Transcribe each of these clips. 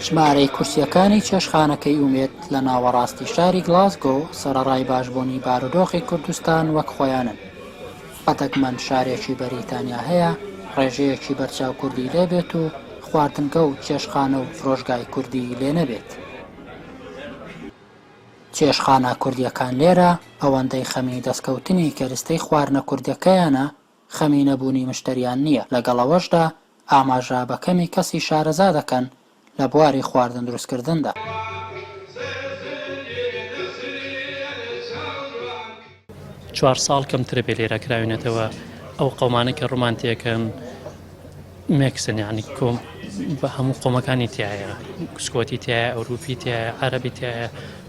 ژمارەی کورسییەکانی چێشتخانەکەی ئومێد لە ناوەڕاستی شاری گلاسگۆ سەرەڕای باشبوونی بارودۆخی کوردستان وەک خۆیانن. بە دەگمەن شارێکی بەریتانیا هەیە ڕێژەیەکی بەرچاو کوردی لێ بێت و خواردنگە و چێشتخانە و فرۆشگای کوردی لێ نەبێت. چێشتخانە کوردییەکان لێرە ئەوەندەی خەمی دەستکەوتنی کەرستەی خواردنە کوردیەکەیانە خەمی نەبوونی مشتەریان نییە، لەگەڵ ئەوەشدا ئاماژە بە کەمی کەسی شارەزا دەکەن لە بواری خواردن دروستکردندا. چوارساڵ کەمترە بێ لێرە کراوینەتەوە ئەو قەومانەی کە ڕوومان تێکەن مێکسن یانی کۆم بە هەموو قۆمەکانی تایە سکۆتی تایە ئەوروپی تایە عەربی تایە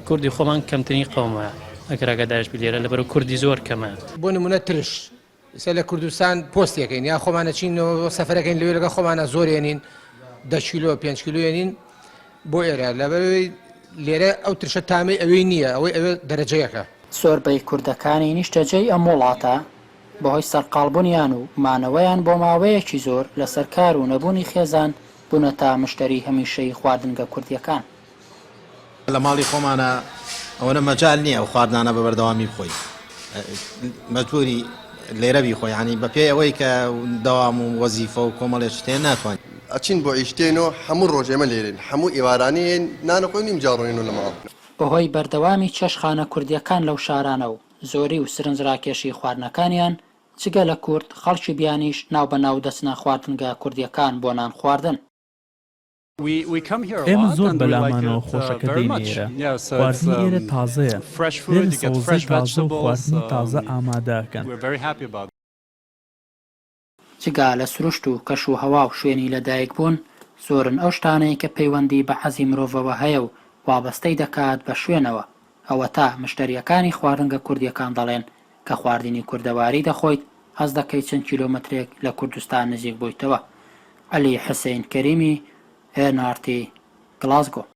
کوردی خۆمان کەمترین قەومە ئەگەر ئاگادارش بی لێرە لەبەرو کوردی زۆر کەمە. بۆ نمونە ترش ئیستا لە کوردستان پۆستێکەین یا خۆمان ئەچینەوە سەفەرەکەین لەوێ لەگەڵ خۆمانە زۆر ێنین دە کیلۆ پێنج کیلۆ ێنین بۆ ئێرە لەبەرەوەی لێرە ئەو ترشە تامەی ئەوێی نییە ئەوەی ئەوێ دەرەجەیەکە. زۆربەی کوردەکانی نیشتەجێی ئەم وڵاتە بەهۆی سەرقاڵبونیان و مانەوەیان بۆ ماوەیەکی زۆر لەسەر کار و نەبونی خێزان بونەتە مشتەری هەمیشەیی خواردنگە کوردیەکان. لە ماڵی خۆمانا ئەوەنە مەجال نییە ئەو خواردنانە بە بەردەوامی بخۆی مەجبوری لێرە بیخۆی یانی بە پێی ئەوەی کە دەوام و وەزیفە و کۆمەڵێ شت هەیە ناتوانین. ئەچین بۆ ئیش تێین و هەموو ڕۆژ ئێمە لێرەین هەموو ئێوارانی یەین نان ئەخۆین ئینجا ڕۆینەوە لە ماڵ. بەهۆی بەردەوامی چێشتخانە کوردییەکان لەو شارانە و زۆری و سرنجڕاکێشی خواردنەکانیان، جگە لە کورد، خەڵکی بیانیش ناوبەناو دەچنە خواردنگە کوردییەکان بۆ نان خواردن. ئێمە زۆر بەلامانەوە خۆشە کە دێینە ئێرە، خواردنی ئێرە تازەیە، لێرە سەوزەی تازە و خواردنی تازە ئامادە ئەکەن. جگە لە سروشت و کەش و هەوا و شوێنی لەدایکبوون، زۆرن ئەو شتانەی کە پەیوەندی بە حەزی مرۆڤەوە هەیە و وابەستەی دەکات بە شوێنەوە، ئەوەتا مشتەرییەکانی خواردنگە کوردییەکان دەڵێن کە خواردنی کوردەواری دەخۆیت هەست دەکەی چەند کیلۆمەترێک لە کوردستان نزیک بوویتەوە. عەلی حسین کەریمی، ئێن ئاڕ تی، گڵاسگۆ.